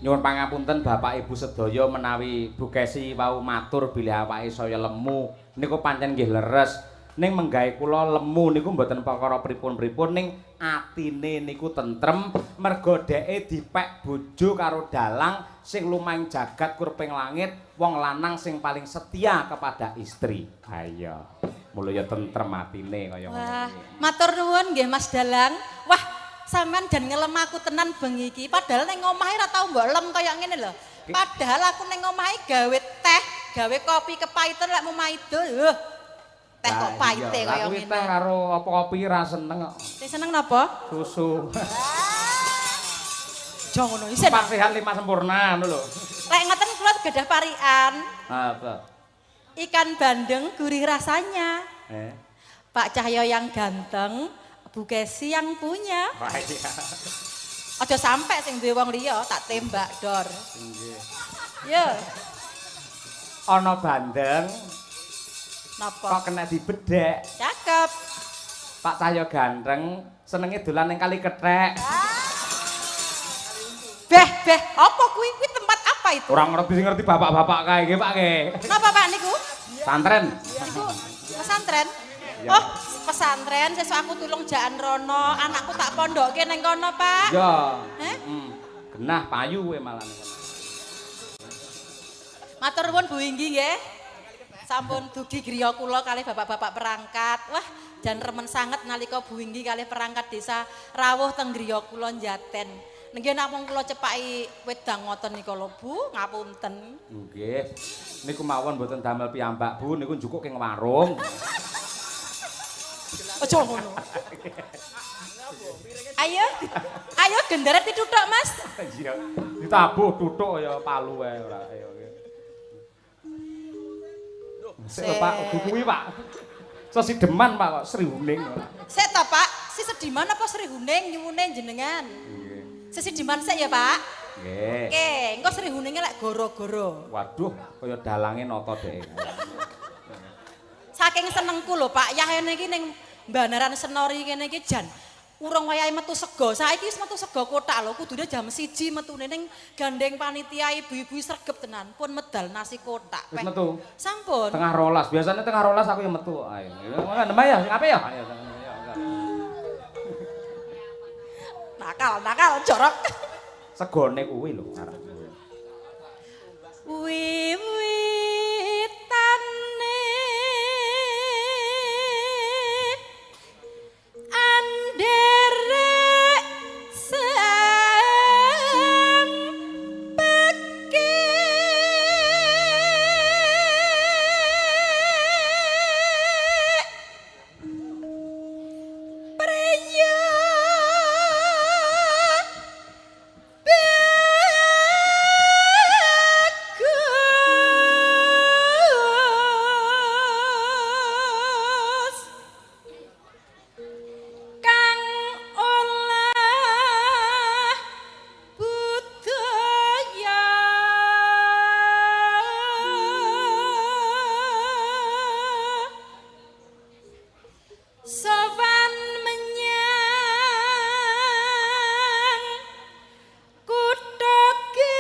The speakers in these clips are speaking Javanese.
Nyuwun pangapunten Bapak Ibu sedaya menawi Bu Kesi wau matur bilih awake saya lemu niku pancen nggih leres. Ning menggahe kula lemu niku mboten perkara pripun-pripun ning atine niku tentrem mergo dheke dipek bojo karo dalang sing lumahing jagat kurping langit wong lanang sing paling setia kepada istri. Ha iya. Mula ya tentrem atine kaya ngono. Wah, matur nuwun nggih Mas Dalang. Wah, sampean jan ngelem aku tenan bengi iki. Padahal ning omahe ora tau mbok lem kaya ngene lho. Padahal aku ning omahe gawe teh, gawe kopi kepaiten lek mau maido. Teh kok paite kaya ngene. Teh karo apa kopi ra seneng kok. Sing seneng napa? Susu. Aja ngono isin. 4 sehat 5 sempurna ngono lho. Lek ngoten kula gadah parikan. Apa? Ikan bandeng gurih rasanya. Pak Cahyo yang ganteng, Bu Kesi yang punya. Wah iya. Aja sampe sing duwe wong liya tak tembak dor. Nggih. Yo. Ana bandeng. Napa? Kok kena dibedhek. Cakep. Pak Cahyo ganteng, senenge dolan ning kali kethek. Beh, beh, apa kuwi? Kuwi tempat apa itu? Ora ngerti sing ngerti bapak-bapak kae nggih, Pak nggih. Napa Pak niku? Pesantren. Niku pesantren. Ya. Oh, pesantren sesuk aku tulung jaan rono, anakku tak pondokke ning kono, Pak. Ya. Heh? Genah payu kowe malah ning kono. Matur nuwun Bu Inggi nggih. Sampun dugi griya kula kalih bapak-bapak perangkat. Wah, jan remen sanget nalika Bu Inggi kalih perangkat desa rawuh teng griya kula Jaten. Nggih namung kula cepaki wedang ngoten nika lho Bu, ngapunten. Nggih. Niku mawon mboten damel piyambak Bu, niku njukuk ing warung. Aja ngono. Ayo, ayo genderet dituthuk Mas. Iya. Ditabuh tuthuk ya palu wae ora. Ayo. Sik Pak, kuwi Pak. Sesideman Pak kok Sri Huning ora. Sik ta Pak, si sediman apa Sri Huning nyuwune jenengan? Nggih. Sesideman sik ya Pak. Nggih. Oke, engko Sri Huninge lek goro-goro. Waduh, kaya dalange nata dhek. Saking senengku lho Pak, yahene iki ning Banaran Senori kene iki jan urung wayahe metu sego. Saiki wis metu sego kotak lho, kudune jam 1 metune ning gandeng panitia ibu-ibu sregep tenan, pun medal nasi kotak. Wis metu. Sampun. 11:30. Biasane 11:30 aku ya metu. Ayo. Nembah ya, sing apik ya. Ayo. Nakal, nakal jorok. Segone kuwi lho arep. Wiwitane anderek sempeke preya bagus kang olah budaya sowan menyang kutha gedhe.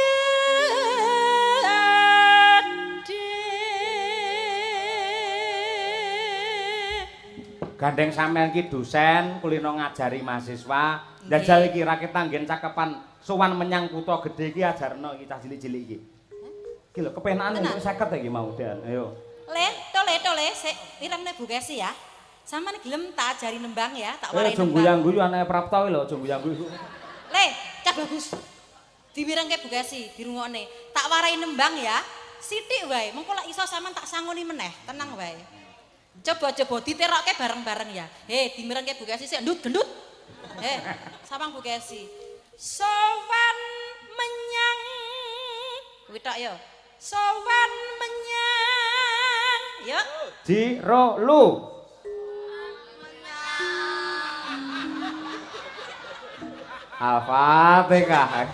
Gandeng sampean ki dosen, kulino ngajari mahasiswa. Njajal iki rakit anggen cakepan sowan menyang kutha gedhe iki ajarno iki cah cilik-cilik iki. Iki lho kepenakan Tenan. entuk 50 iki mau Dan. Ayo. Le, tole tole sik ireng Bu Kesi ya. Sampeyan gelem tak ajari nembang ya, tak warai Aja nembang. guyang-guyu anake Prapto iki lho, aja guyang-guyu. Le, cah bagus. Dimirengke Bu Kesi, dirungokne. Tak warai nembang ya. Sithik wae, mengko lek iso sampean tak sangoni meneh, tenang wae. Coba-coba diterokke bareng-bareng ya. He, dimirengke Bu Kesi sik ndut gendut. He, sawang Bu Kesi. Sowan menyang kuwi tok ya. Sowan menyang. Yuk. Ji ro lu. Al-Fatihah.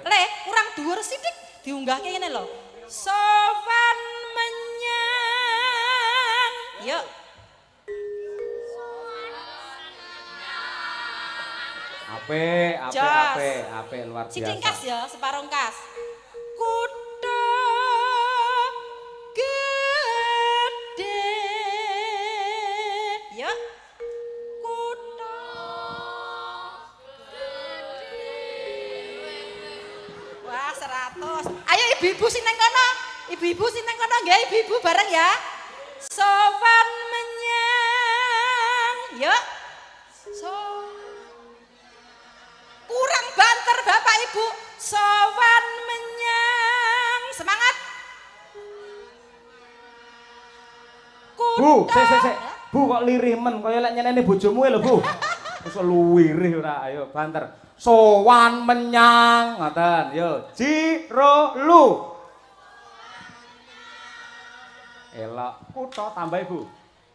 Le, kurang dhuwur sithik diunggahke ngene lho. Sowan menyang. Yuk. Apik, apik, apik, apik luar biasa. Sithik kas ya, separong kas. Kutha gedhe. Ya. Kutha gedhe. Wah, 100. Ayo ibu-ibu sing nang kono. Ibu-ibu sing nang kono nggih, ibu-ibu bareng ya. Sowan menyang. Yuk. So kurang banter Bapak Ibu. Sowan menyang. Semangat. Bu, sik sik sik. Bu kok lirih men kaya lek nyeneni bojomu lho, Bu. Wis luwirih ora, ayo banter. Sowan menyang ngoten. Yo, ji ro lu. Elok kutha tambah Ibu.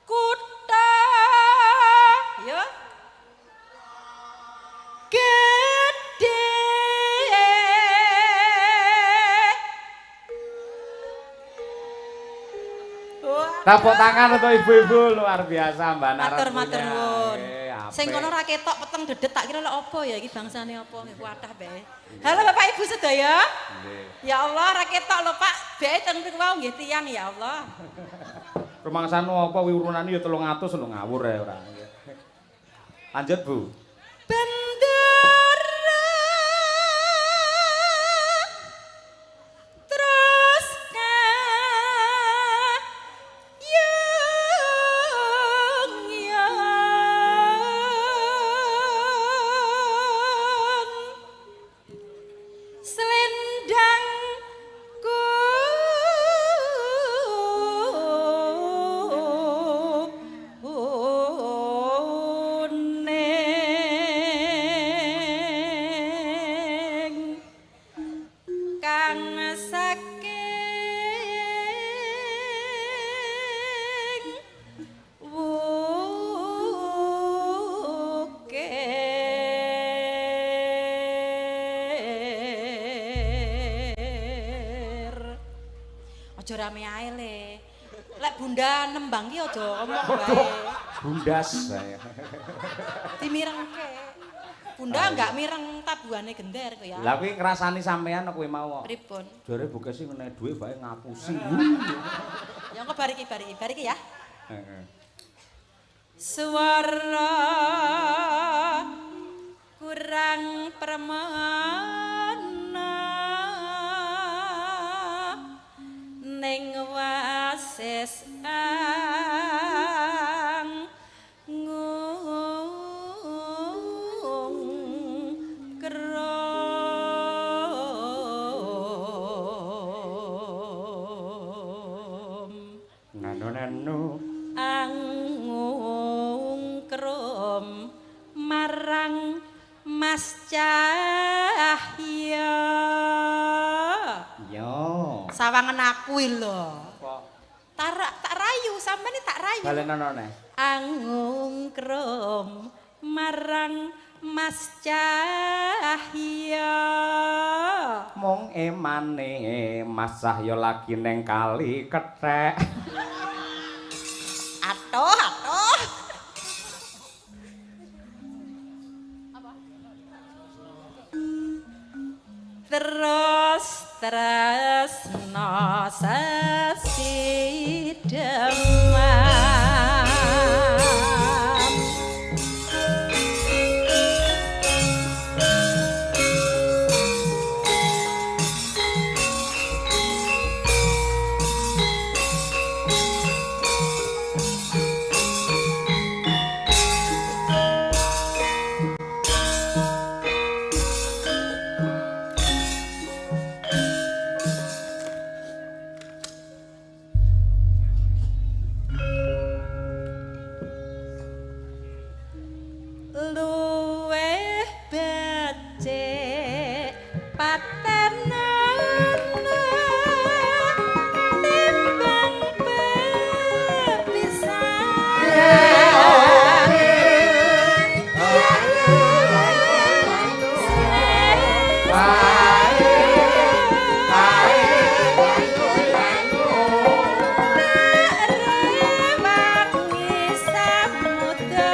Kutha. Yo. Gedhe. Tepuk tangan untuk ibu-ibu luar biasa Mbak Nara. Matur matur nuwun. Sing kono ora ketok peteng dedet tak kira lek apa ya iki bangsane apa nggih kuatah bae. Halo Bapak Ibu sedaya. Nggih. Ya Allah ora ketok lho Pak, bae teng mriku wau nggih tiyang ya Allah. Rumangsane apa kuwi urunane ya 300 lho ngawur ae ora. Lanjut Bu. Bendera terus kayung yang selendang kuning kang saking wukir. Aja rame ae le. Lek bunda nembang ki aja omong wae. Bundas. Dimirengke. Bunda enggak mireng tabuhane gender kok ya. Lah kuwi ngrasani sampean kuwi mau. Pripun? Jare Bu Kesi ngene dhuwit bae ngapusi. Ya engko bariki bariki bariki ya. Heeh. Suara kurang permana ning wasis ang ngung krom Nano nano angung krom marang Mas Cahya. Yo. Sawangan aku lho. Apa? Tak rayu, sampean tak rayu. Balenono neh. Angung krom marang Mas Cahya. Mung emane Mas Cahya lagi neng kali kethek. Atoh, atoh. Terus tresno sesideman. Luweh becik patenana timbang pepisahan. Rewangi samudana.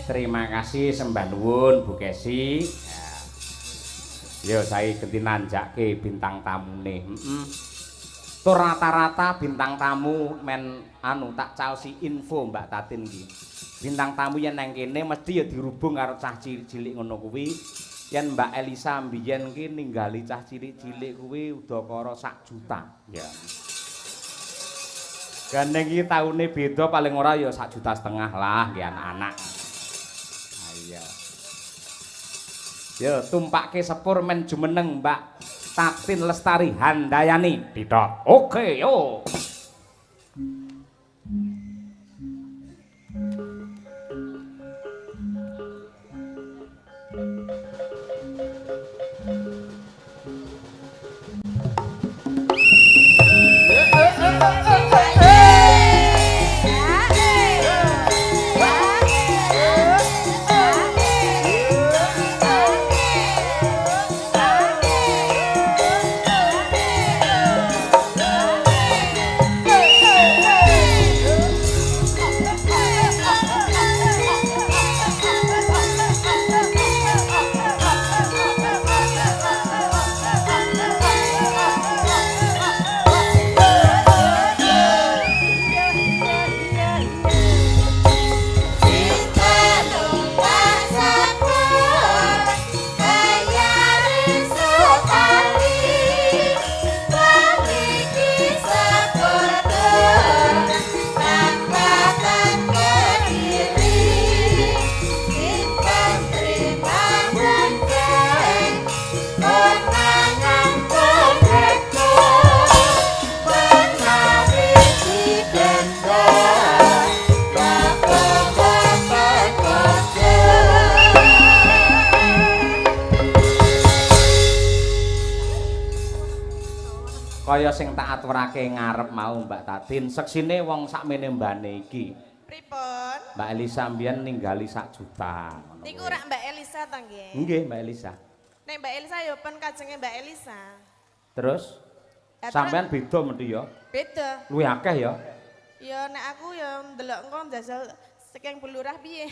Terima kasih sembah nuwun Bu Kesi. Yo saiki genti nanjake bintang tamune. Heeh. Tur rata-rata bintang tamu men anu tak caosi info Mbak Tatin iki. Bintang tamu yen nang kene mesti ya dirubung karo cah cilik-cilik ngono kuwi. Yen Mbak Elisa mbiyen ki ninggali cah cilik-cilik kuwi udakara 1 juta. Ya. Gandeng iki taune beda paling ora ya 1,5 juta lah nggih anak-anak. Iya. Yo tumpake sepur men jumeneng Mbak Tatin Lestari Handayani. Didot. Oke, yo. Kaya sing tak aturake ngarep mau Mbak Tatin, seksine wong sakmene mbane iki. Pripun? Mbak Elisa mbiyen ninggali 1 juta. Niku rak Mbak Elisa ta nggih? Nggih, Mbak Elisa. Nek Mbak Elisa ya pun kajenge Mbak Elisa. Terus sampean beda mesti ya? Beda. Luwih akeh ya? Ya nek aku ya ndelok engko njajal saking Bu Lurah piye.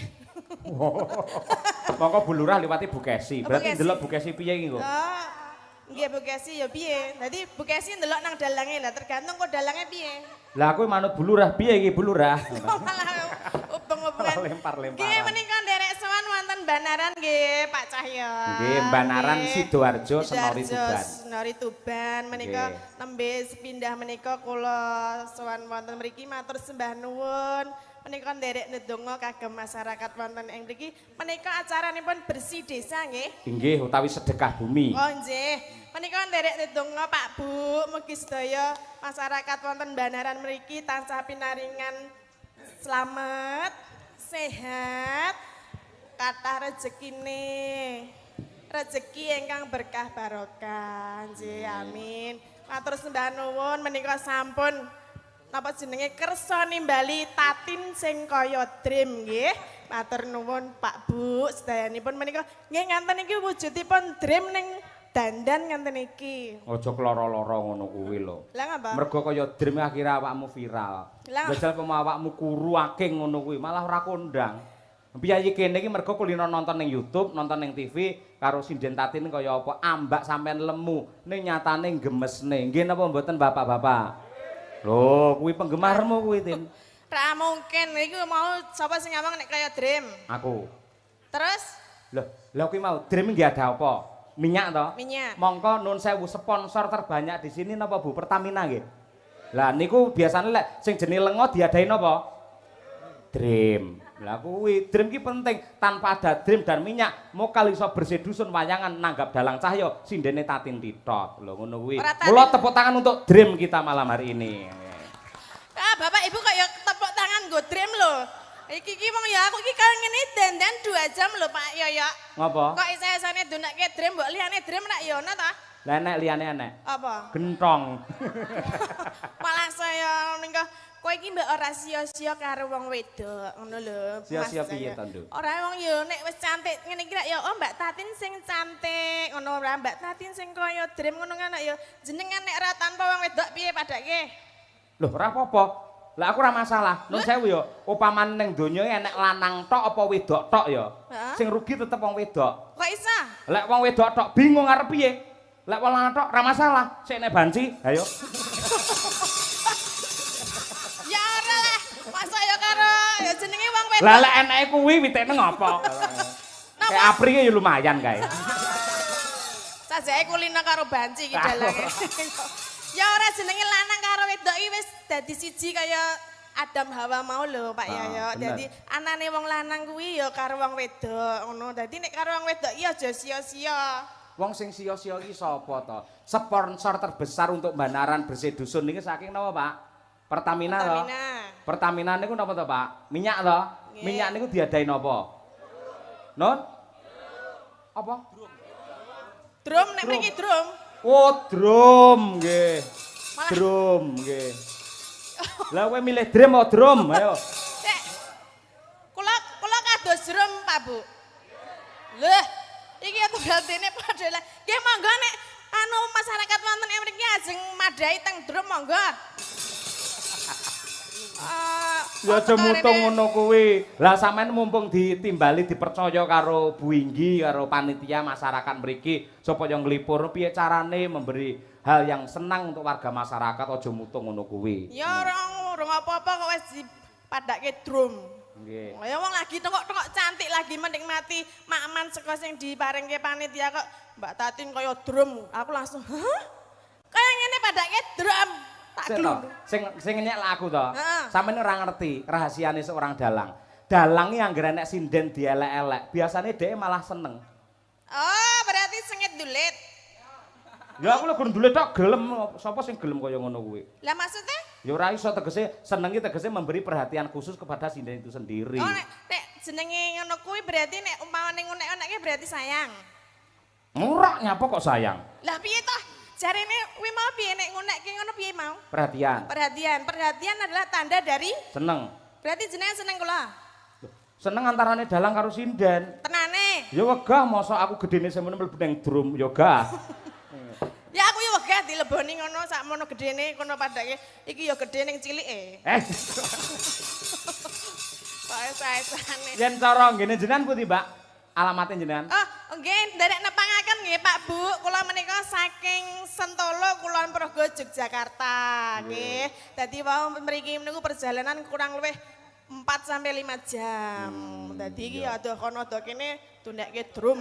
Mongko Bu Lurah liwati Bu Kesi. Berarti ndelok Bu Kesi piye iki kok? Nggih Bu Kesi ya piye? Dadi Bu Kesi ndelok nang dalange lah tergantung kok dalange piye. Lah aku manut Bu Lurah piye iki Bu Lurah? Malah ubeng-ubengan. Lempar-lempar. Nggih menika nderek sowan wonten Banaran nggih Pak Cahyo. Nggih Banaran Sidoarjo Senori Tuban. Senori Tuban menika nembe sepindah menika kula sowan wonten mriki matur sembah nuwun. Menika nderek ndedonga kagem masyarakat wonten ing mriki. Menika acaranipun bersih desa nggih. Nggih utawi sedekah bumi. Oh nggih. Menika nderek ndedonga Pak Bu, mugi sedaya masyarakat wonten Banaran mriki tansah pinaringan slamet, sehat, kathah rezekine. Rezeki ingkang berkah barokah. Nggih, amin. Matur sembah nuwun menika sampun napa jenenge kersa nimbali Tatin sing kaya dream nggih. Matur nuwun Pak Bu sedayanipun menika nggih nganten iki wujudipun dream ning dandan nganten iki. Aja kloro-loro ngono kuwi lho. Lah ngapa? Mergo kaya dream akhire awakmu viral. Jajal pomo awakmu kuru aking ngono kuwi malah ora kondang. Piyayi kene iki mergo kulino nonton ning YouTube, nonton ning TV karo sinden Tatin kaya apa ambak sampean lemu ning nyatane gemesne. Nggih napa mboten bapak-bapak? Lho, kuwi penggemarmu kuwi, Tin. Ra mungkin iku mau sapa sing ngomong nek kaya dream? Aku. Terus? Lho, lha kuwi mau dream nggih ada apa? Minyak to? Minyak. Mongko nun sewu sponsor terbanyak di sini napa Bu? Pertamina nggih. Lah niku biasane lek sing jenenge lengo diadahi napa? Dream. Lah kuwi dream ki penting. Tanpa ada dream dan minyak, mokal iso bersih dusun wayangan nanggap dalang cahyo sindene Tatin Titot. Lho ngono kuwi. Mula tepuk tangan untuk dream kita malam hari ini. Ah, Bapak Ibu kok ya tepuk tangan nggo dream lho. Iki ki wong ya aku iki kaya ngene dandan 2 jam lho Pak Yoyo. Ngopo? Kok isa-isane dunake dream mbok liyane dream rak ya ono ta? Lah enek liyane enek. Apa? Gentong. Malah saya ning kowe iki mbok ora sia-sia karo wong wedok ngono lho. Sia-sia piye to, Nduk? Ora wong yo nek wis cantik ngene iki rak ya oh Mbak Tatin sing cantik ngono ora Mbak Tatin sing kaya dream ngono kan ya jenengan nek ora tanpa wong wedok piye padake? Loh ora apa-apa. Lah aku ora masalah. Nun sewu ya, upamane ning donya enek lanang tok apa wedok tok ya. Sing rugi tetep wong wedok. Kok isa? Lek wong wedok tok bingung arep piye. Lek wong lanang tok ora masalah. Sik nek banci, ayo. Ya ora lah. Masa ya karo ya jenenge wong wedok. Lah lek eneke kuwi witekne ngopo? Kayak Apri ya lumayan kae. Sajake kulino karo banci iki dalange. Ya ora jenenge lanang karo wedok iki wis dadi siji kaya Adam Hawa mau lho Pak Yoyo. Dadi anane wong lanang kuwi ya karo wong wedok ngono. Dadi nek karo wong wedok iki aja sia-sia. Wong sing sia-sia iki sapa to? Sponsor terbesar untuk Banaran Bersih Dusun niki saking napa, Pak? Pertamina to. Pertamina niku napa to, Pak? Minyak to? Minyak niku diadahi napa? Non? Apa? Drum nek mriki drum. Oh, drum nggih. Drum nggih. Lah kowe milih drum apa drum? Ayo. Sik. Kula kados drum, Pak Bu. Lho, iki tunggal dene padha lah. Nggih monggo nek anu masyarakat wonten ing mriki ajeng madhahi teng drum monggo. Ya aja mutung ngono kuwi. Lah sampean mumpung ditimbali dipercaya karo Bu Inggi karo panitia masyarakat mriki supaya nglipur piye carane memberi hal yang senang untuk warga masyarakat aja mutung ngono kuwi. Ya ora urung apa-apa kok wis dipadhake drum. Nggih. Ya wong lagi tengok-tengok cantik lagi menikmati makman saka sing diparingke panitia kok Mbak Tatin kaya drum. Aku langsung, "Hah? Kaya ngene padhake drum." Sing ngenyek lah aku to. Sampeyan ora ngerti rahasiane seorang dalang. Dalang iki anggere nek sinden dielek-elek, biasane dhek malah seneng. Oh, berarti sengit dulit. Ya aku lho gur ndulit tok gelem, sapa sing gelem kaya ngono kuwi? Lah maksudnya? Ya ora iso tegese seneng iki tegese memberi perhatian khusus kepada sinden itu sendiri. Oh, nek jenenge ngono kuwi berarti nek umpamane ngunek-unekke berarti sayang. Ora nyapa kok sayang. Lah piye toh? Jarene kuwi mau piye nek ngunekke ngono piye mau? Perhatian. Perhatian. Perhatian adalah tanda dari seneng. Berarti jenengan seneng kula. Seneng antarane dalang karo sinden. Tenane. Ya wegah mosok aku gedene semono mlebu nang drum ya gah. Ya aku ya wegah dileboni ngono sakmono gedene kono padake iki ya gedhe ning cilike. Eh. Kok sae-saene. Yen cara nggene jenengan pundi, Mbak? Alamatnya jenengan? Oh, nggih, nderek nepangaken nggih Pak Bu. Kula menika saking Sentolo, Kulon Progo, Yogyakarta. Nggih. Dadi wau mriki niku perjalanan kurang luwih 4 sampai 5 jam. Dadi iki ya adoh kono adoh kene tundekke drum.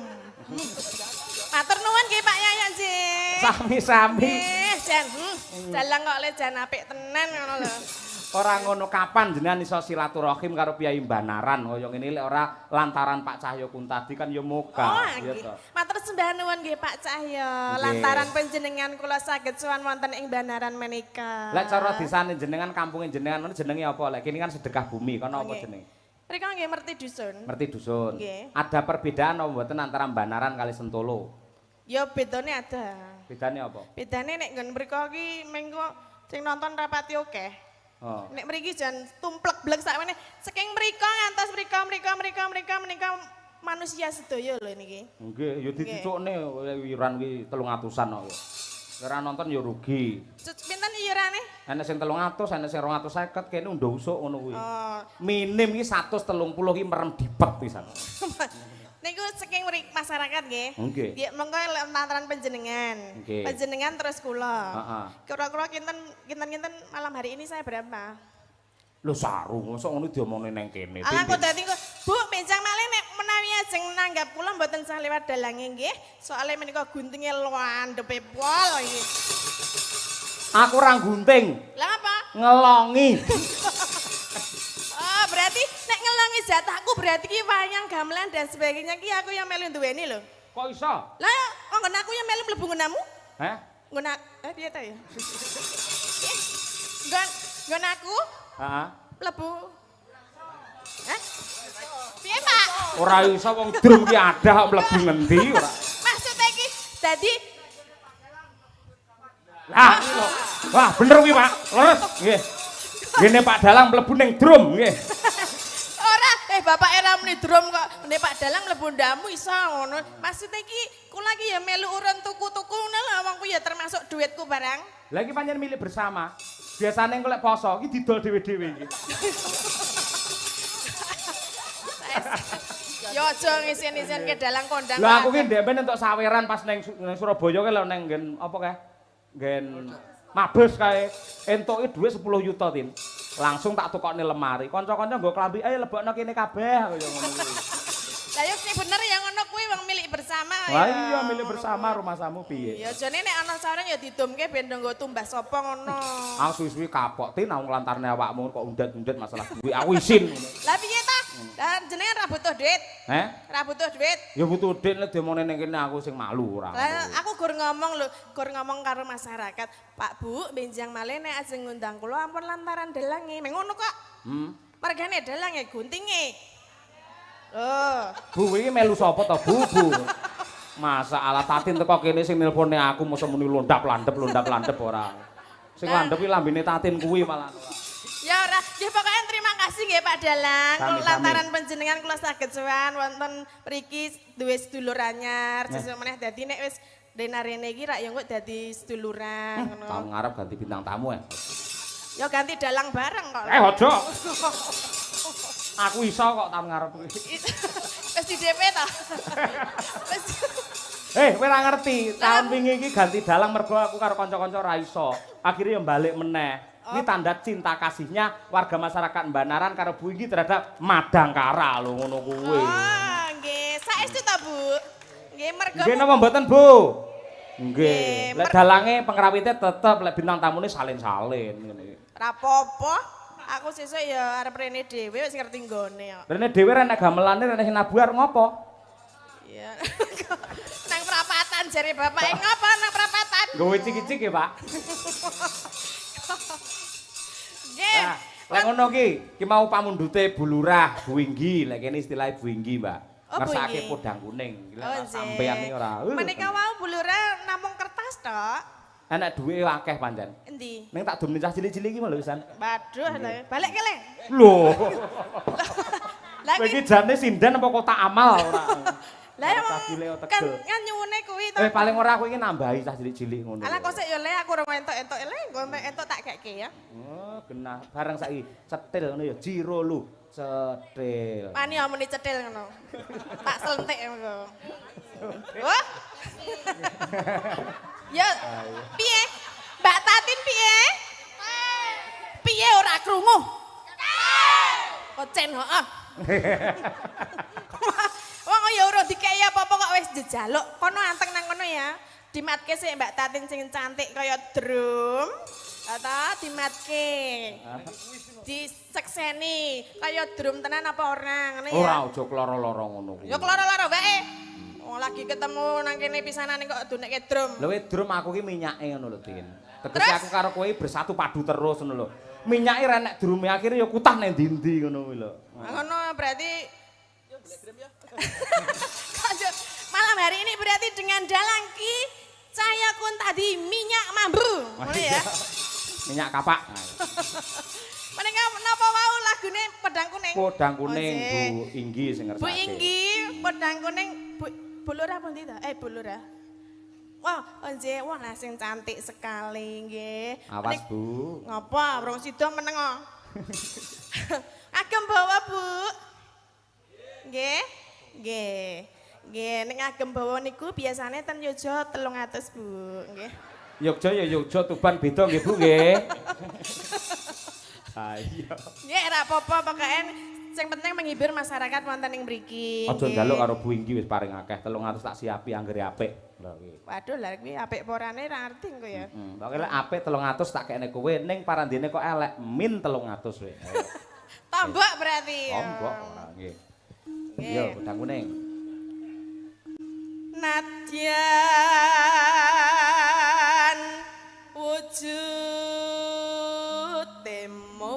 Matur nuwun nggih Pak Yayan nggih. Sami-sami. Nggih, jan. Dalang kok le jan apik tenan ngono lho. Ora ngono kapan jenengan iso silaturahim karo Piyai Banaran kaya ngene lek ora lantaran Pak Cahyo Kuntadi kan ya moga. Oh, nggih. Matur sembah nuwun nggih Pak Cahyo. Lantaran panjenengan kula saged sowan wonten ing Banaran menika. Lek cara desane jenengan kampunge jenengan ngono jenenge apa? Lek kene kan sedekah bumi kono apa jenenge? Mriko nggih Merti Dusun. Merti Dusun. Nggih. Ada perbedaan apa mboten antara Banaran kali Sentolo? Ya bedane ada. Bedane apa? Bedane nek nggon mriko iki mengko sing nonton rapati akeh. Oh. Nek mriki jan tumplek-blek sakmene saking mriko ngantos mriko mriko mriko mriko menika manusia sedaya lho niki. Nggih, ya dicucukne iuran kuwi 300-an kok. Ora nonton ya rugi. Pinten iurane? Enek sing 300, enek sing 250, kene undha usuk ngono kuwi. Oh. Minim iki 130 iki merem dipet pisan. Niku saking masyarakat nggih. Nggih. Nggih, monggo lantaran panjenengan. Panjenengan terus kula. Heeh. Kira-kira kinten-kinten malam hari ini saya berapa? Lho saru, mosok ngono diomongne nang kene. Alah kok dadi kok, Bu, benjang malih nek menawi ajeng nanggap kula mboten sah lewat dalange nggih. Soale menika guntinge landhepe pol iki. Aku ora gunting. Lah apa? Ngelongi. Oh, berarti nek ngelongi jatahku berarti ki wayang gamelan dan sebagainya ki aku yang melu duweni lho. Kok iso? Lah, kok nggon aku yang melu mlebu nggonamu? Heh? Nggon piye ta ya? Nggon nggon aku? Heeh. Mlebu. Hah? Piye, Pak? Ora iso wong drum ki adah kok mlebu ngendi ora. Maksudnya ki dadi lah, wah bener kuwi, Pak. Leres nggih. Ngene Pak Dalang mlebu ning drum nggih. Ora, bapak era muni drum kok. Nek Pak Dalang mlebu ndamu iso ngono. Maksudnya iki kula iki ya melu urun tuku-tuku ngono lho wong ku ya termasuk duitku barang. Lah iki pancen milik bersama. Biasane engko lek poso iki didol dhewe-dhewe iki. Ya aja ngisin-isin ke dalang kondang. Lah aku ki ndek ben entuk saweran pas ning Surabaya kae lho ning nggen apa kae? Nggen Mabes kae. Entuke dhuwit 10 yuta, Tin. Langsung tak tukokne lemari. Kanca-kanca nggo klambi, "Ayo lebokno kene kabeh" kaya ngono kuwi. Lah yo sing bener ya ngono kuwi wong milik bersama. Lah iya milik bersama rumahsamu piye? Ya jane nek ana saweran ya didumke ben nggo tumbas sapa ngono. Aku suwi-suwi kapok Tin, aku nglantarne awakmu kok undet-undet masalah duit. Aku isin ngono. Lah piye ta? Lah jenengan ra butuh duit. Heh? Ra butuh duit. Ya butuh duit nek demone ning kene aku sing malu ora. Lah aku gur ngomong lho, gur ngomong karo masyarakat. Pak Bu, benjang malih nek ajeng ngundang kula ampun lantaran dalange. Meng ngono kok. Mergane dalange guntinge. Oh. Bu iki melu sapa to, Bu? Bu. Masa ala Tatin teko kene sing nelpone aku mosok muni londap-landep ora. Sing landhep iki lambene Tatin kuwi malah. Ya ora, nggih pokoke terima kasih nggih Pak Dalang. Lantaran panjenengan kula saged sowan wonten mriki duwe sedulur anyar, sesuk meneh dadi nek wis rene iki rak ya engko dadi seduluran ngono. Tahun ngarep ganti bintang tamu ya. Ya ganti dalang bareng kok. Eh ojo. Aku iso kok tahun ngarep kuwi. Wis di DP ta? Eh, kowe ora ngerti, tahun wingi iki ganti dalang mergo aku karo kanca-kanca ora iso. Akhirnya ya balik meneh. Ini tanda cinta kasihnya warga masyarakat Banaran karo Bu Inggi terhadap Madangkara lho ngono kuwi. Oh, nggih. Saestu ta, Bu? Nggih, mergo nggih napa mboten, Bu? Nggih. Lek dalange pengrawite tetep, lek bintang tamune salin-salin ngene. Ora apa-apa. Aku sesuk ya arep rene dhewe wis ngerti nggone kok. Rene dhewe rene gamelane rene sing nabuh arep ngopo? Iya. Nang prapatan jare bapake ngopo nang prapatan? Nggawe cik-cik ya, Pak. Nggih. Nah, lek ngono ki, ki mau pamundhute Bu Lurah, Bu Inggi, lek kene istilahe Bu Inggi, Mbak. Oh, ngersake podang kuning. Iki lek sampean iki ora. Menika wau Bu Lurah namung kertas tok. Enak duwe akeh pancen. Endi? Ning tak dumne cah cilik-cilik iki lho pisan. Waduh, balik ke le. Lho. Lah iki jane sinden apa kotak amal ora? Lah kan nyuwune kuwi to. Eh paling ora aku iki nambahi cah cilik-cilik ngono. Alah kok sik ya le aku ora entuk-entuk le, engko entuk tak keke ya. Oh, genah bareng saiki cetil ngono ya jiro lu cetil. Wani omoni cetil ngono. Tak selentik ngono. Wah. Ya, piye? Mbak Tatin piye? Piye ora krungu? Kocen heeh. Wong ya ora dikeki apa-apa kok wis njejaluk. Kono anteng nang kono ya. Dimatke sik Mbak Tatin sing cantik kaya drum. Ta dimatke. Disekseni kaya drum tenan apa ora ngene ya. Ora aja kloro-loro ngono kuwi. Ya kloro-loro wae. Wong lagi ketemu nang kene pisanan kok dunekke drum. Lho drum aku ki minyake ngono lho, Tin. Tegese aku karo kowe bersatu padu terus ngono lho. Minyake ra nek drume akhire ya kutah nek ndi-ndi ngono kuwi lho. Ngono berarti yo golek drum ya. Malam hari ini berarti dengan dalang Ki Cahya Kuntadi minyak mambu. Ngono ya. Minyak kapak. Menika napa wau lagune Pedang Kuning? Podang Kuning Bu Inggi sing ngersake. Bu Inggi, Podang Kuning Bu Bu Lurah pundi ta? Eh Bu Lurah. Wah, nggih, wah sing cantik sekali nggih. Awas Bu. Ngapa? Rong sida meneng kok. Agem bawa Bu. Nggih. Nggih. Nggih, nek ngagem bawa niku biasane ten Yogya 300 Bu, nggih. Yogya ya Yogya, Tuban beda nggih Bu nggih. Ayo. Nggih, ora apa-apa pokoke sing penting menghibur masyarakat wonten ing mriki. Aja njaluk karo Bu Inggi wis paring akeh 300 tak siapi anggere apik. Lho kuwi. Waduh, lha kuwi apik apa orane ora ngerti engko ya. Heeh. Pokoke lek apik 300 tak kekne kowe ning parandene kok elek min 300 kowe. Tombok berarti. Tombok ora nggih. Yo, Podang Kuning. Nadyan wujud temong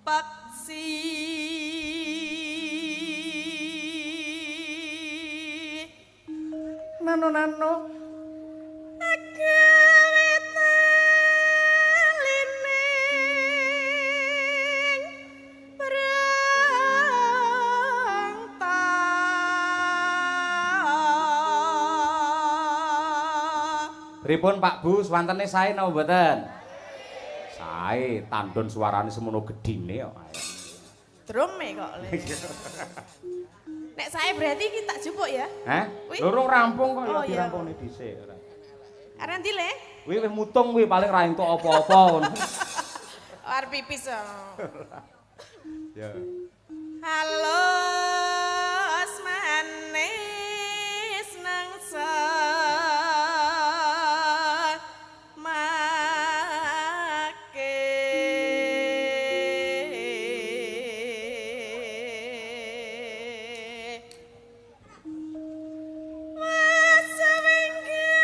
paksi nano nano Pripun Pak Bu, swantene sae napa mboten? Sae, tandon suarane semono gedhine kok. Drume kok. Le. Nek sae berarti iki tak jupuk ya. Heh? Wih. Lurung rampung kok ya Oh, iya. dirampungne dhisik ora. Arep ndi, Le? Kuwi wis mutung kuwi paling ra entuk apa-apa ngono. Arep pipis. Oh. Ya. Halus manis nang make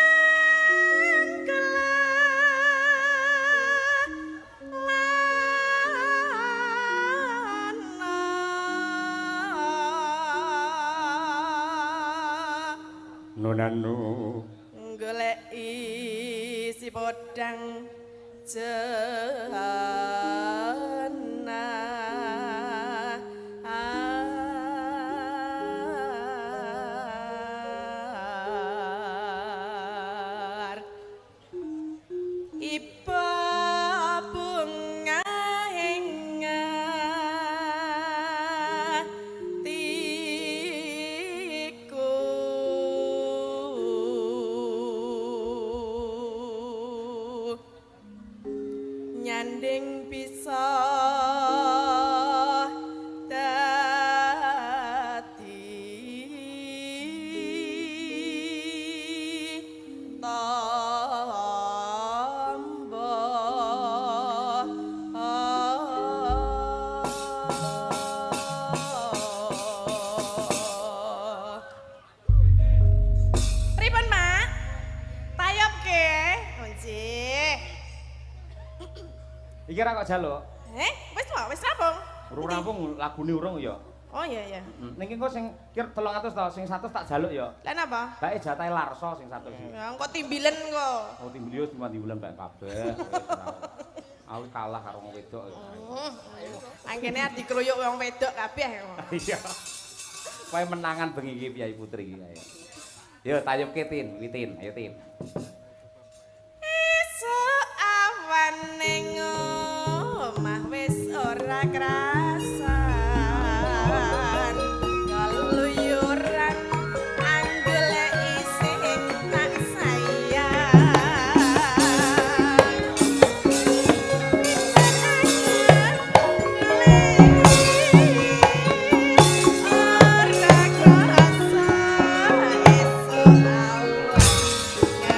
wasawengken kelana Nonanu. goleki si podang jehana. Iba bunga ing atiku. Nyanding bisa dadi tamba. Pripun, Mak? Tayopke? Oh, nggih. Iki ra kok jaluk. Eh, wis wae, wis rampung. Urung rampung lagune urung ya. Oh iya iya. Ning engko sing kir 300 to, sing 100 tak jaluk ya. Lah napa? Bae jatahe Larso sing 100 iki. Ya engko timbilen kok. Oh timbil yo timbilan bae kabeh. Aku kalah karo wong wedok. Angkene arep dikruyuk wong wedok kabeh. Iya. Kowe menangan bengi iki Piyai Putri iki ayo. Yo tayupke Tin, Witin, ayo Tin. Esuk awan ning omah wis ora krasan. Keluyuran anggoleki sing tak sayang. Ora krasa esuk awan.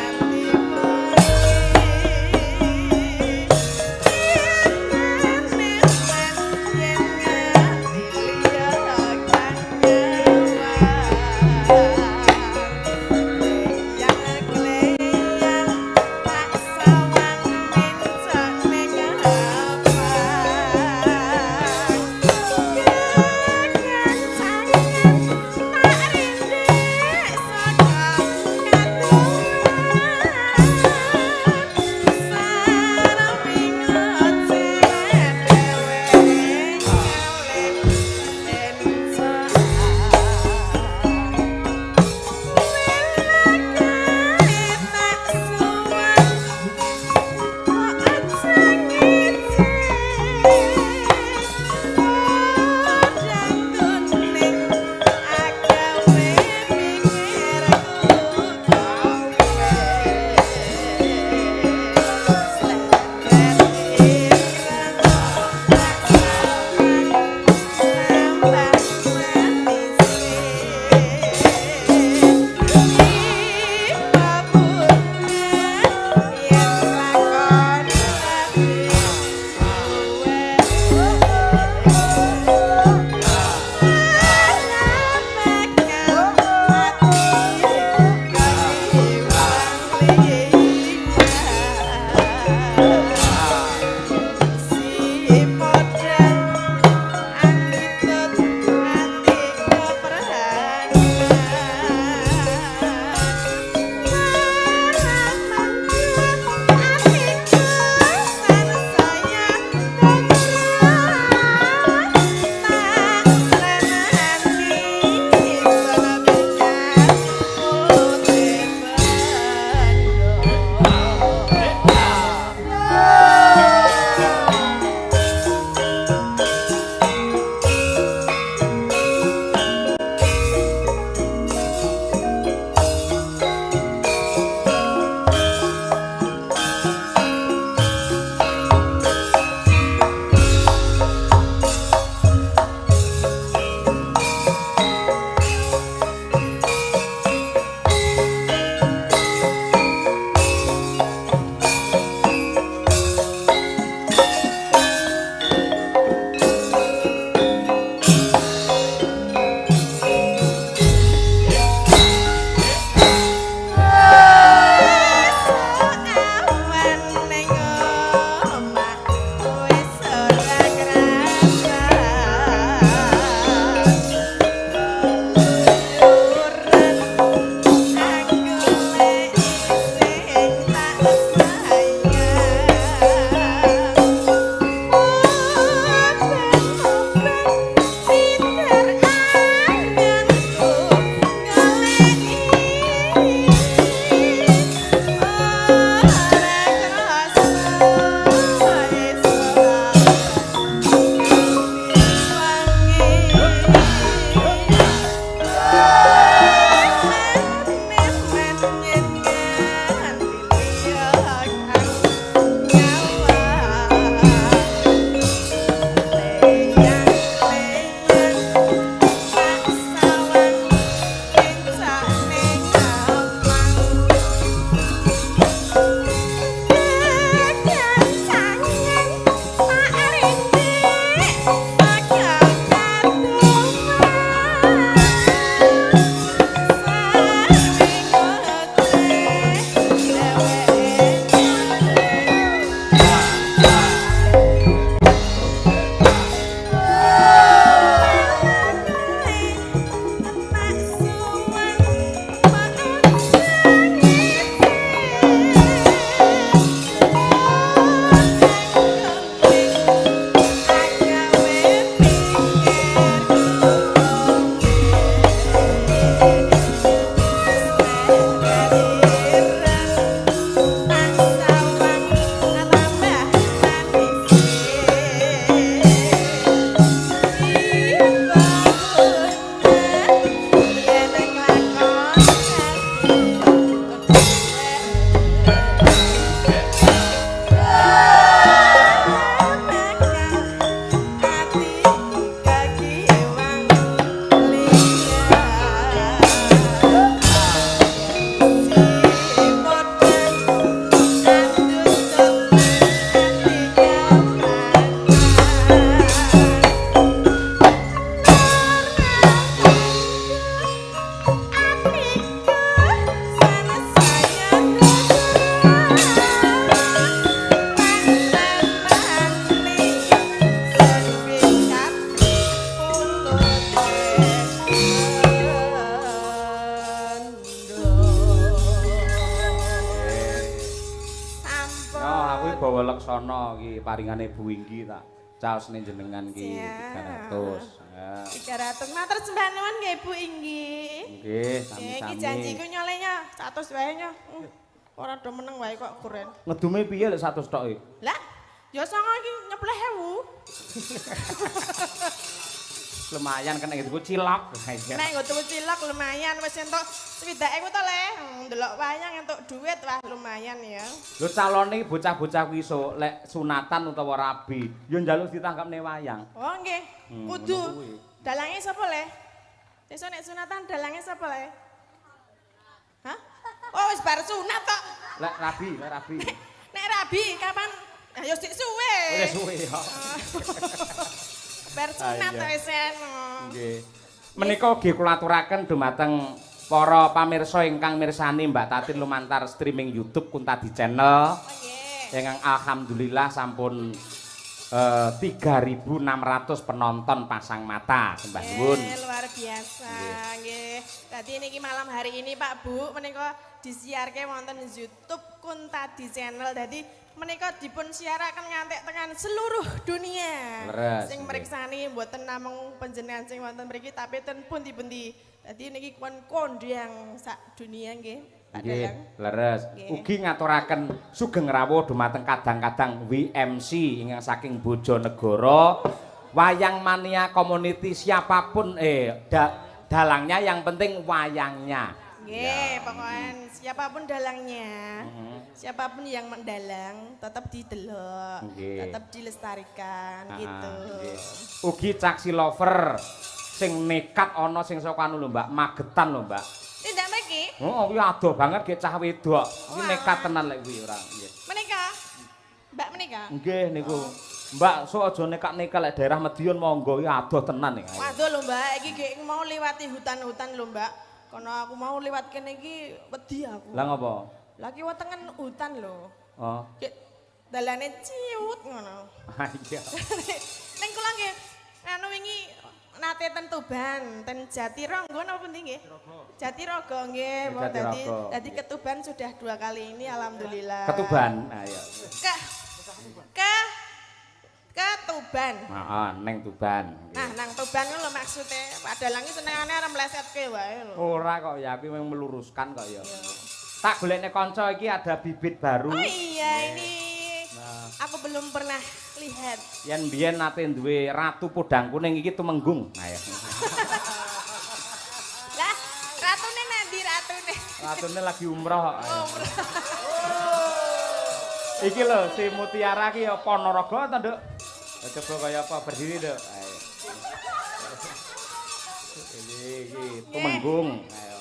Sudarsono iki paringane Bu Inggi tak caosne jenengan iki 300. 300. Matur sembah nuwun nggih Bu Inggi. Nggih, sami-sami. Iki janjiku nyolehnya 100 wae nyo. Ora do meneng wae kok kuren. Ngedume piye lek 100 tok iki? Lah, ya songo iki nyepleh 1000. Lumayan kena tuku cilok. Nek nggo tuku cilok lumayan wis entuk 70.000 to le. Ndelok wayang entuk duit wah lumayan ya. Lho calone bocah-bocah kuwi iso lek sunatan utawa rabi ya njaluk ditangkapne wayang. Oh nggih. Kudu. Dalange sapa le? Sesuk nek sunatan dalange sapa le? Hah? Oh wis bar sunat kok. Lek rabi, lek rabi. Nek rabi kapan? Ya sik suwe. Wis suwe ya. Bar sunat wis eno. Nggih. Menika ugi kula aturaken dumateng para pamirsa ingkang mirsani Mbak Tatin lumantar streaming YouTube Kuntadi Channel. Oh nggih. Ingkang alhamdulillah sampun 3.600 penonton pasang mata. Sembah nuwun. Luar biasa nggih. Dadi niki malam hari ini Pak Bu menika disiarke wonten YouTube Kuntadi Channel. Dadi menika dipun siaraken ngantek tekan seluruh dunia. Leres, sing mriksani mboten namung panjenengan sing wonten mriki tapi ten pundi-pundi. Dadi niki pun kondang sak dunia nggih. Pak Nggih, Dalang. leres. Ugi ngaturaken sugeng rawuh dumateng kadang-kadang WMC ingkang saking Bojonegoro, Wayang Mania Community siapapun dalangnya yang penting wayangnya. Nggih, pokoknya siapapun dalangnya, siapapun yang mendalang tetap didelok, tetap dilestarikan gitu. Ugi Caksi Lover sing nekat ana sing saka anu lho Mbak, Magetan lho Mbak. Tindak mriki? Heeh, kuwi adoh banget ge cah wedok. Iki nekat tenan lek kuwi ora nggih. Menika? Mbak menika? Nggih niku. Mbak, sok aja nekat-nekat lek daerah Madiun monggo iki adoh tenan iki. Adoh lho Mbak, iki ge mau liwati hutan-hutan lho Mbak. Kono aku mau liwat kene iki wedi aku. Lah ngopo? Lah ki wetengen hutan lho. Oh. Ki dalane ciut ngono. Ha iya. Ning kula nggih anu wingi nate ten Tuban, ten Jatironggo napa pundi nggih? Jatirogo nggih, dadi ke Tuban sudah 2 kali ini alhamdulillah. Ke Tuban. Ayo. Ke Tuban. Heeh, neng Tuban. Nah, nang Tuban ku lho maksude. Pak Dalang iki senengane arep mlesetke wae lho. Ora kok ya, aku memang meluruskan kok ya. Tak golekne kanca iki ada bibit baru. Oh iya ini. Nah. Aku belum pernah lihat. Yen biyen nate duwe Ratu Podang Kuning iki tumenggung. Nah ya. Lah, ratune nanti ratune? Ratune lagi umroh kok. Umroh. Iki lho si Mutiara iki ya Ponorogo ta, Nduk? Coba kaya apa berdiri, Nduk. Ayo. Iki tumenggung. Ayo.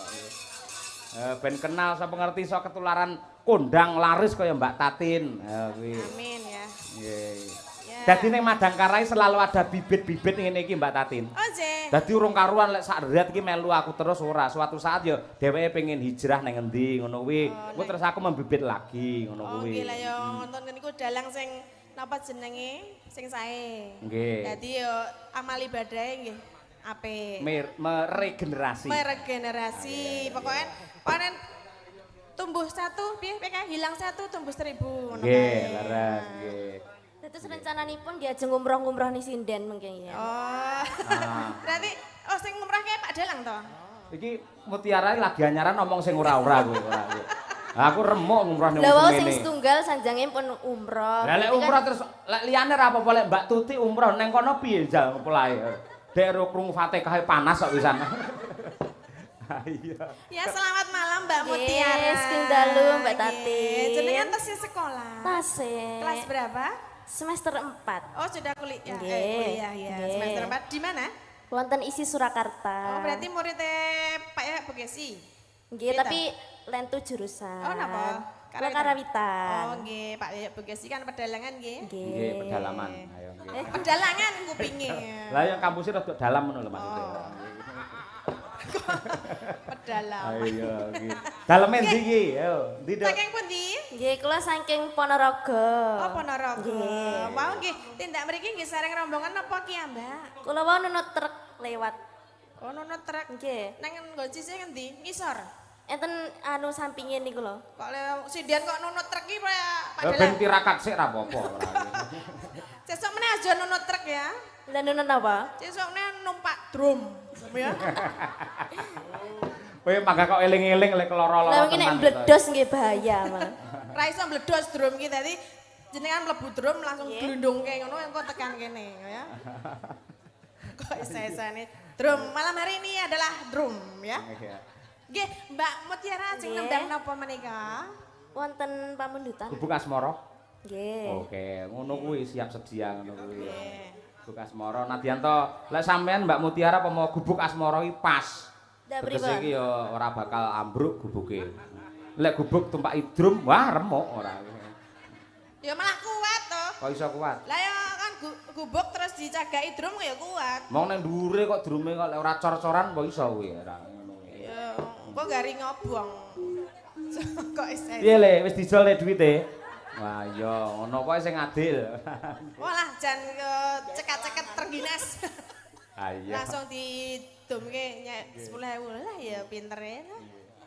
Ben kenal sapa ngerti iso ketularan kondang laris kaya Mbak Tatin. Ayo kuwi. Amin ya. Nggih. Dadi ning Madangkarai selalu ada bibit-bibit ngene iki Mbak Tatin. Oh nggih. Dadi urung karuan lek sak deret iki melu aku terus ora. Suatu saat ya dheweke pengen hijrah nang endi ngono kuwi. Engko terus aku membibit lagi ngono kuwi. Oh nggih lah ya nonton niku dalang sing napa jenenge sing sae. Nggih. Dadi ya amal ibadahe nggih apik. Meregenerasi. Meregenerasi. Pokoknya panen tumbuh 1 piye PK hilang 1 tumbuh 1000 ngono kae. Nggih, leres nggih. Terus rencananipun diajeng umroh-umroh ning sinden mengke ya. Oh. Berarti oh sing ngumrohke Pak Dalang to? Iki Mutiara lagi anyaran ngomong sing ora-ora kuwi ora. Aku remuk ngumroh ning ngene. Lah sing setunggal sanjange pun umroh. Lah lek umroh terus lek liyane ra apa-apa lek Mbak Tuti umroh neng kono piye jal polahe. Dek ro krungu Fatihah panas kok wisan. Iya. Ya selamat malam Mbak Mutiara. Sugeng dalu Mbak Tatin. Jenengan tesih sekolah. Tasih. Kelas berapa? Semester 4. Oh sudah kuliah. Kuliah ya. Semester 4 di mana? Wonten ISI Surakarta. Oh berarti muridnya Pak ya Bu Kesi. Nggih, tapi lentu jurusan. Oh napa? Karawitan. Oh nggih, Pak ya Bu Kesi kan pedalangan nggih. Nggih, pedalaman. Ayo nggih. Pedalangan kupinge. Lah yang kampusnya rada dalam ngono lho maksudnya. Pedalaman. Ayo nggih. Daleme ndi iki? Ayo, ndi Dok? Saking pundi? Nggih, kula saking Ponorogo. Oh, Ponorogo. Mau nggih, tindak mriki nggih sareng rombongan napa ki, Mbak? Kula wau nunut truk lewat. Oh, nunut truk. Nggih. Nang nggon sisih ngendi? Ngisor. Enten anu sampinge niku lho. Kok le sinden kok nunut truk iki Pak Lah ben tirakat sik ra apa-apa ora. Sesuk meneh aja nunut truk ya. Lah nunut apa? Sesuk meneh numpak drum, ya. Kowe mangga kok eling-eling lek lara-lara. Lah wingi nek mbledos nggih bahaya malah. Ra iso mbledos drum iki dadi jenengan mlebu drum langsung glundungke ngono engko tekan kene ya. Kok isa-isane drum malam hari ini adalah drum ya. Nggih, Mbak Mutiara sing nembang napa menika? Wonten pamundutan. Gubuk Asmara. Nggih. Oke, ngono kuwi siap sedia ngono kuwi. Gubuk Asmara nadyan to lek sampean Mbak Mutiara apa mau Gubuk Asmara iki pas. Tegese iki ya ora bakal ambruk gubuke. Lek gubuk tumpaki drum, wah remuk ora. Ya malah kuat to. Kok iso kuat? Lah ya kan gubuk terus dicagaki drum ya kuat. Mong nang dhuwure kok drume kok lek ora cor-coran kok iso kuwi ora ngono kuwi. Ya kok gari ngobong. Kok iso. Piye le wis dijol le duwite? Wah iya ngono pokoke sing adil. Walah jan cekat-ceket trengginas. Ah iya. Langsung didumke nyek 10.000 lah ya pintere lah.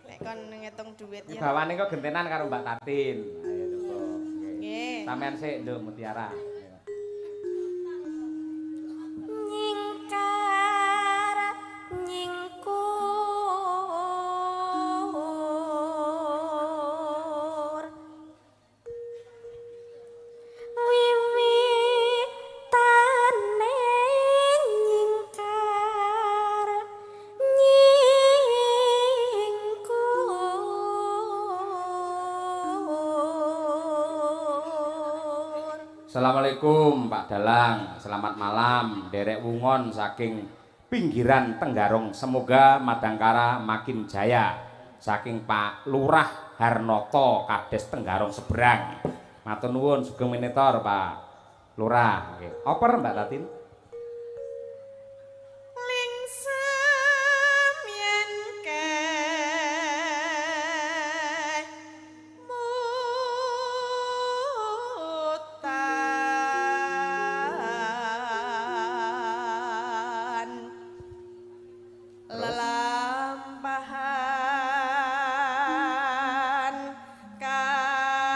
Nek kon ngitung duit ya. Bawane kok gentenan karo Mbak Tatin. Ayo coba. Nggih. Sampeyan sik Nduk Mutiara. Nyingkar nyingkur wiwitane nyingkar nyingkur. Assalamualaikum Pak Dalang, selamat malam. Derek Wungon saking pinggiran Tenggarong. Semoga Madangkara makin jaya. Saking Pak Lurah Harnoto, Kades Tenggarong Seberang. Matur nuwun sugeng minitor Pak Lurah. Nggih. Oper Mbak Tatin. Lingsem yen keh mutan lelampahan kang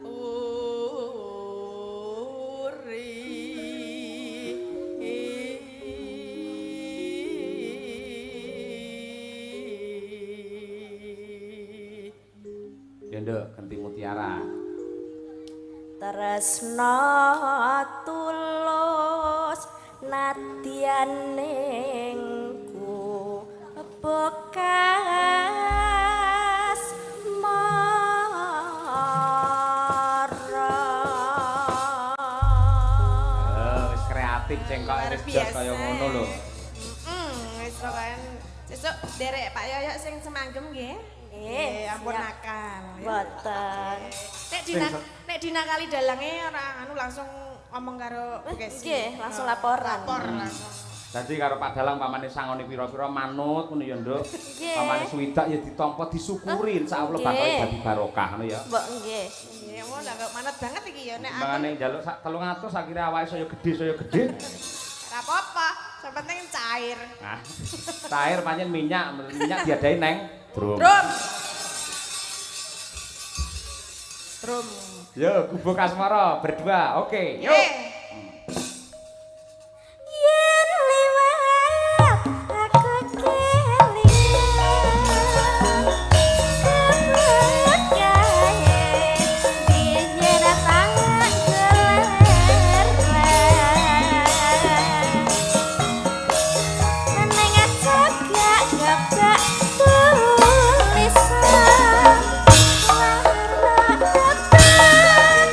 uri. Ya Nduk, ganti Mutiara. Tresna tulus nadyan ning ku bekas mara. Wis kreatif cengkok wis jos kaya ngono lho. Wis pokoke sesuk derek Pak Yoyok sing semanggem nggih. Nggih, ampun siap. Nakal. Mboten. Nek dinakali dalange ora anu langsung ngomong karo Bu Kesi. Nggih, langsung laporan. Lapor langsung. Dadi karo Pak Dalang pamane sangone pira-pira manut ngono ya, Nduk. Nggih. Pamane swidak ya ditampa disyukuri insyaallah bakal Nggih. dadi barokah ngono ya. Mbok nggih. Nggih, mau lah kok manut banget iki ya nek aku. Mangane njaluk sak 300 akhire awake saya gedhe saya gedhe. Ora apa-apa, sing penting cair. Nah, cair pancen minyak, minyak diadahi neng drum. Drum. Drum. Yo, Gubuk Asmara berdua. Oke, yuk. Nggih. Yen liwat aku kelingan kebut gawe biyen tangan kelereng neng cagak gabak tulisan warna tetan.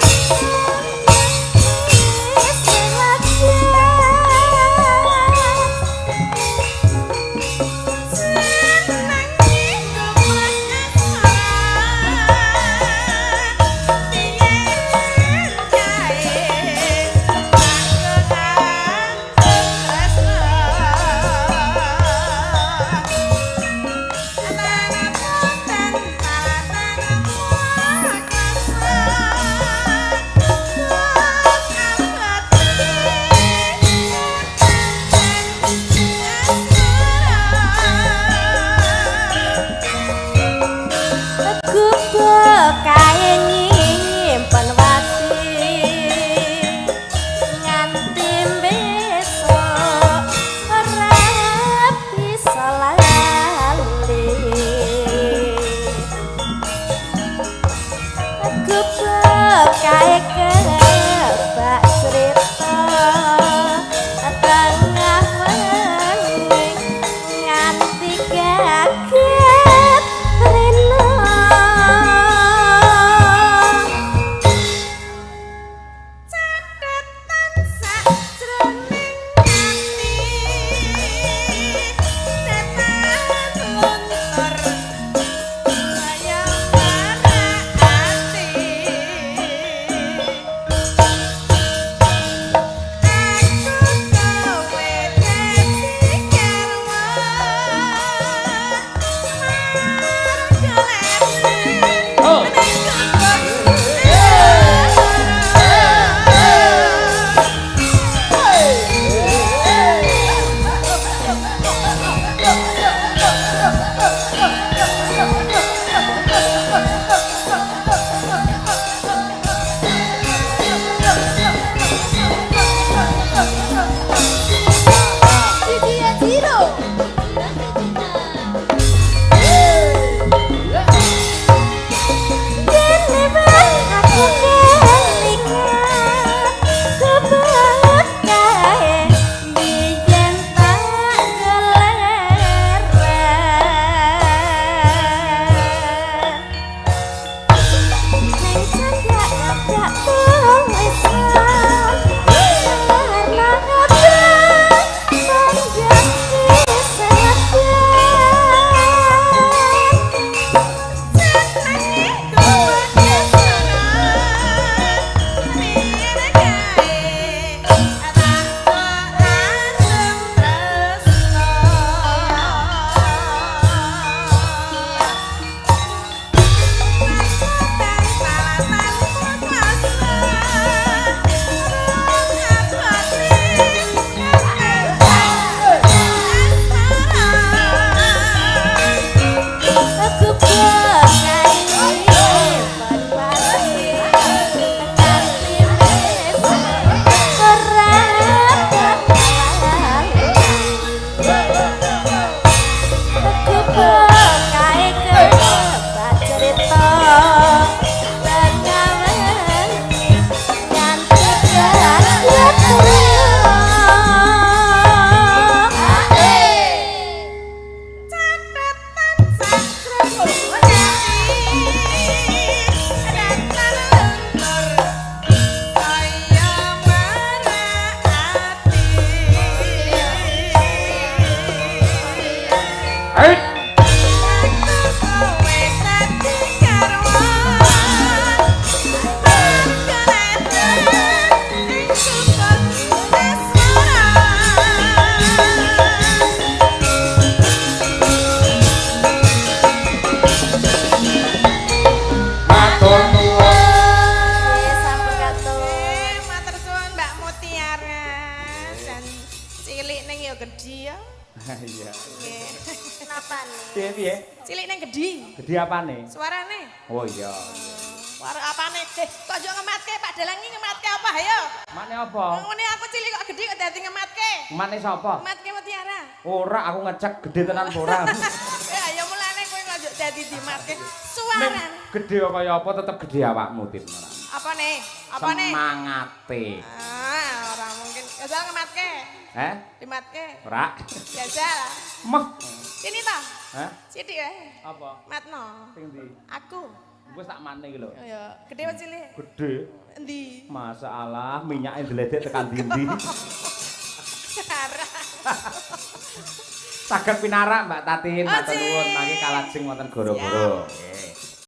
Catetan sajroning ratan lentur saya marak ati. Eit. Kowe dadi garwan perkeleden ing sukut asmara. Matur nuwun. Nggih, sampun katur. Matur suwun Mbak Mutiara. Dan cilik ning ya gedhi ya. Iya. Nggih. Napane? Piye piye? Cilik ning gedhi. Gedhi apane? Suarane. Oh iya. Suara apane? Kok yo ngematke Pak Dalang iki ngematke apa ayo? Mane apa? Ngene aku cilik kok gedhi kok dadi ngematke. Mane sapa? Ngematke Mutiara. Ora aku ngecek gedhe tenan apa ora. Ayo mulane kowe kok yo dadi dimatke. Ning Suarane. gedhe kaya apa tetep gedhe awakmu Tin ora. Apane? Apane? Semangate. Ah, ora mungkin. Jajal ngematke. Heh? Dimatke. Ora. Jajal. Meh. Sini ta. Hah? Sithik wae. Apa? Matno. Sing ndi? Aku. Wis tak mane iki lho. Ya, gedhe apa cilik? Gedhe. Endi? Masalah minyake ndledek tekan ndi-ndi. Arah. Saged pinarak Mbak Tatin, Oh, matur nuwun Cik. mangke kalajeng wonten goro-goro. Nggih.